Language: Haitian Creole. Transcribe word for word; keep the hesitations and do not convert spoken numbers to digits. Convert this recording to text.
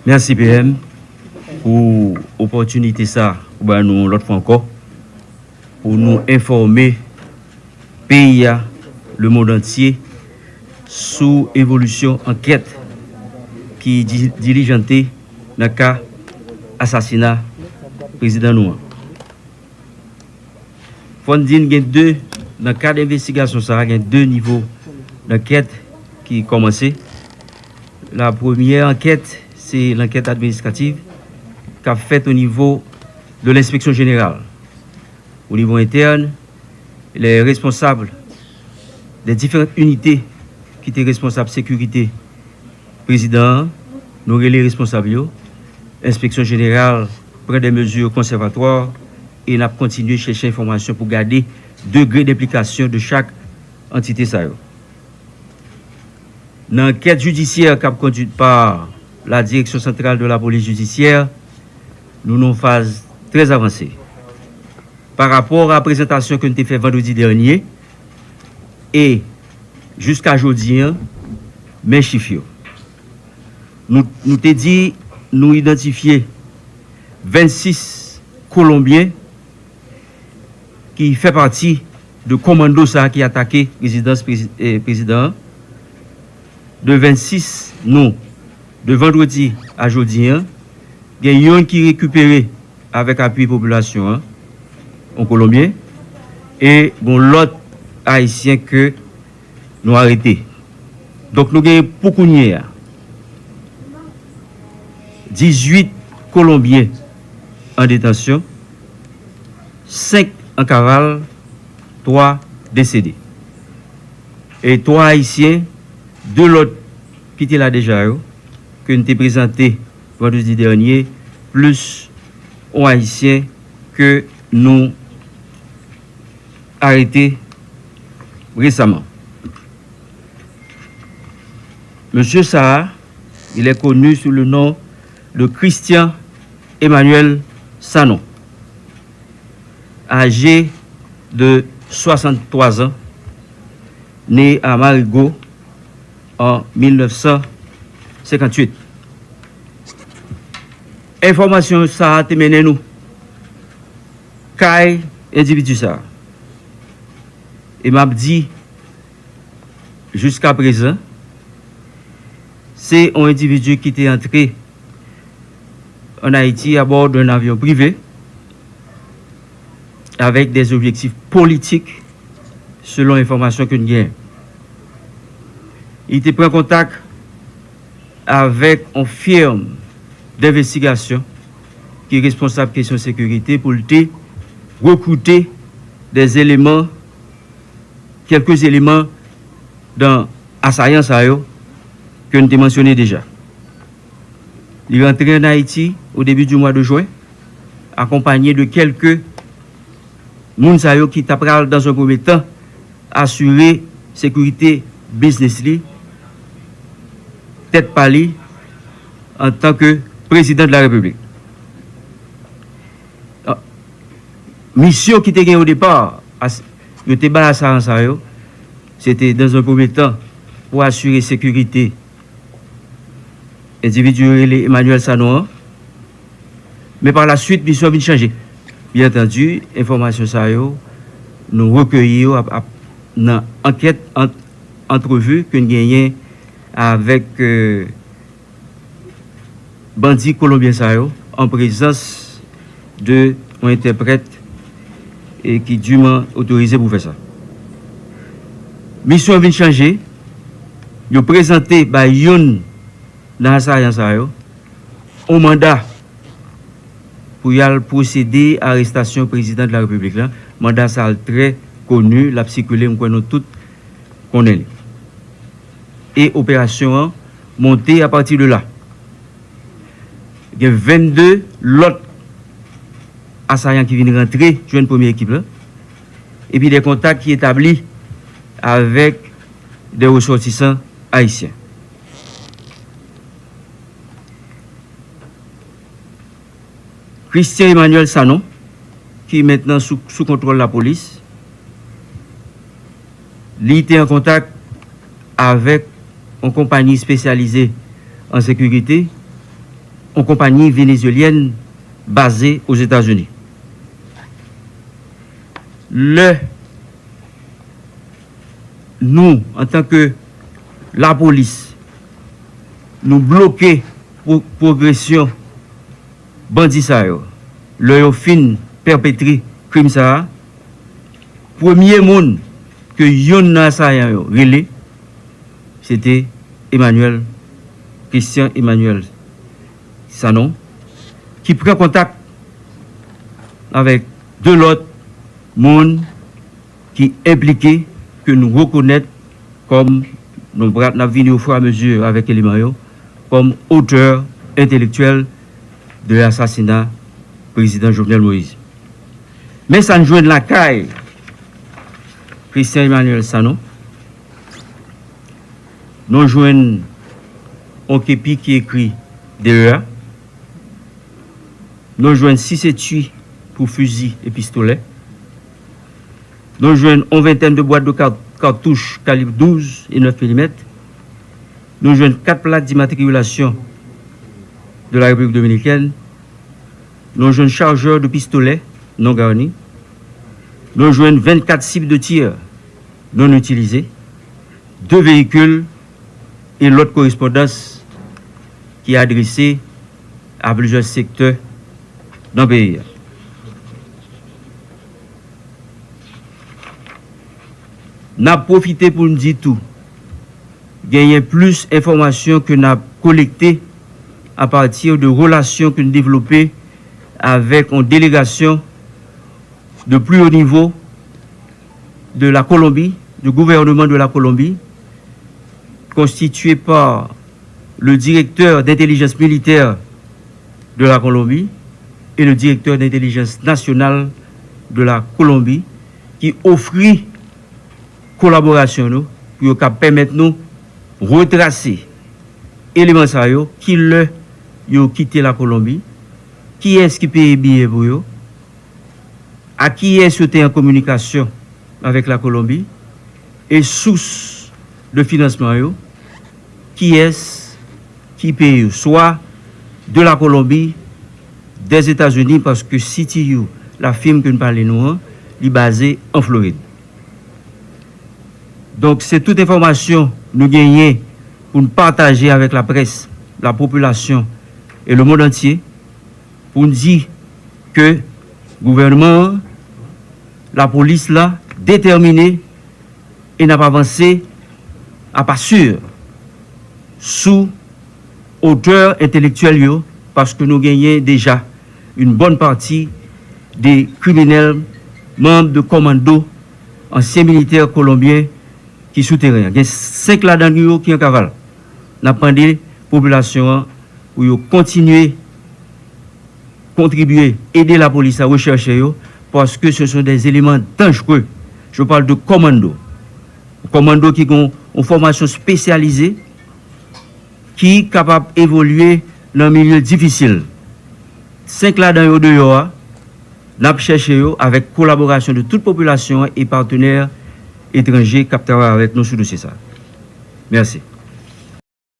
Mèsi P M pou opòtinite sa ou ba nou yon lòt fwa ankò pou nou enfòme peyi a, lemonn antye sou evolisyon ankèt ki di- dilijante nan ka asasina prezidan nou an. Fò n di n gen de, nan kad envestigasyon sa a, gen de nivo dankèt ki kòmanse. La premyè ankèt, se lankèt administratif k ap fèt o nivo de lenspeksyon jeneral. O nivo entèn, les responsables des différentes unités ki te responsab sekirite prezidan an, nou rele responsab yo. Enspeksyon jeneral pran de mezi konsèvatwa e n ap kontinye chèche enfòmasyon pou gade degre denplikasyon de chak antite sa yo. Nan ankèt jidisyè k ap kondwit pa la Direction Centrale de la Police Judiciaire, nou nan yon faz trè avanse. Pa rapò a prezantasyon ke n te fè vandredi dènye, e jiska jodi an, men chif yo. Nou, nou te di nou idantifye vennsis Kolonbyen ki fè pati de kòmando sa a ki atake rezidans prezi- eh, prezidan an. De vennsis nou, de vandredi a jodi an, gen yonn ki rekipere avèk apui popilasyon an, yon Kolonbyen, e gon lòt Ayisyen ke nou arete. Donk, nou gen pou kounye a dizuit Kolonbyen an detansyon, senk an kaval, twa desede. E twa Ayisyen, de lòt ki te la deja yo, ke n te prezante vandredi dènye, plis yon Ayisyen ke nou arete resaman. Mesye sa a, il est connu sous le nom de Christian Emmanuel Sanon, âgé de soixante-trois ans, né à Marigot en mil neuf cent cinquante-huit. Enfòmasyon sa a te mennen nou kay endividi sa a. E m ap di, jiska prezan, se yon endividi ki te antre ann Ayiti abò d'un avion privé avec des objectifs politiques, selon enfòmasyon ke n gen. Li te pran kontak avèk yon firm denvestigasyon ki responsab kesyon sekirite pou l te rekrite des éléments, quelques éléments dans asayan sa yo ke n te mansyone deja. Li rantre ann Ayiti o debi di mwa de jen, akonpanye de kèlke moun sa yo ki ta pral, dans un premier temps, asire sekirite biznis li, tèt pa li, antanke prezidan de la Repiblik. Ah, misyon ki te gen o depa, as- yo te bay asayan sa yo, se te, dans un premier temps, pou asire sekirite endividi yo rele Emmanuel Sanon an. Men pa la swit, misyon vin chanje. Byen antandi, enfòmasyon sa yo, nou rekeyi yo ap, ap, nan ankèt, ant, antrevi ke n genyen avèk, euh, bandi kolonbyen sa yo, an prezans de yon entèprèt e ki diman otorize pou fè sa. Misyon an vin chanje, yo prezante bay youn nan asayan sa yo yon manda pou y al pwosede arestasyon prezidan de la Repiblik la. Manda sa a trè koni, l ap sikile, m kwè nou tout konnen li. E operasyon an monte apati de la. Gen vennde lòt asayan ki vin rantre jwenn premye ekip la. Epi de kontak ki etabli avèk de resòtisan ayisyen. Christian Emmanuel Sanon, ki mentnan sou, sou kontwòl lapolis, li te an kontak avèk yon konpayi espesyalize an sekirite yon konpayi venezuelyèn baze Ozetazini. Lè nou, antanke lapolis, nou bloke pwo-, pwogresyon bandi sa yo, lè yo fin pèpetre krim sa a, premye moun ke yonn nan asayan yo rele, se te Emmanuel, Christian Emmanuel Sanon, ki pran kontak avèk de lòt moun ki enplike, ke nou rekonèt kòm, nou pral, n ap vini ofirameziye avèk eleman yo, kòm otè entelektyèl de asasina prezidan Jovenel Moïse. Men sa n jwenn lakay Christian Emmanuel Sanon, nou jwenn yon kepi ki ekri D E A, nou jwenn sis etui pou fizi e pistolè, nou jwenn yon ventèn de bwat de ka-, katouch kalib douz e nèf milimèt, nou jwenn kat plak dimatrikilasyon de la Repiblik Dominikèn, nou jwenn chajè de pistolè non garni, nou jwenn vennkat sib de tir non itilize, de veyikil e lòt korespondans ki adrese a plizyè sektè nan peyi a. N ap pwofite pou n di tou, genyen plis enfòmasyon ke n ap kolekte apati de relasyon ke n devlope avèk yon delegasyon de plus haut niveau de la Colombie, du gouvernement de la Colombie, constitué par le directeur d'intelligence militaire de la Colombie et le directeur d'intelligence nationale de la Colombie, ki ofri kolaborasyon nou pou yo ka pèmèt nou retrase eleman sa yo, ki lè yo kite Lakolonbi, kiyès ki peye biyè pou yo, a kiyès yo te an kominikasyon avèk Lakolonbi, e sous de finansman yo, kiyès ki peye yo, swa de Lakolonbi, dèzetazini, paske C T U, la firm ke n pale nou an, li baze an Florid. Donk, se tout enfòmasyon nou genyen pou n pataje avèk laprès, lapopilasyon e lemonn antye, pou n di ke gouvènman an, lapolis la, detèmine e n ap avanse apa si sou otè entèlektyèl yo, paske nou genyen deja yon bòn pati de kriminèl, manm de kòmando, ansyen militè kolonbyen ki sou teren an. Gen senk ladan yo ki an kaval. N ap mande popilasyon an pou yo kontinye kontribye, ede lapolis la rechèche yo, parce que ce sont des éléments dangereux. Je parle de commando. Kòmando ki gen yon fòmasyon espesyalize, ki kapab evolye nan milye difisil. Senk ladan yo deyò a, n ap chèche yo avèk kolaborasyon de tout popilasyon an e patnè etranje k ap travay avèk nou sou dosye sa. Mèsi.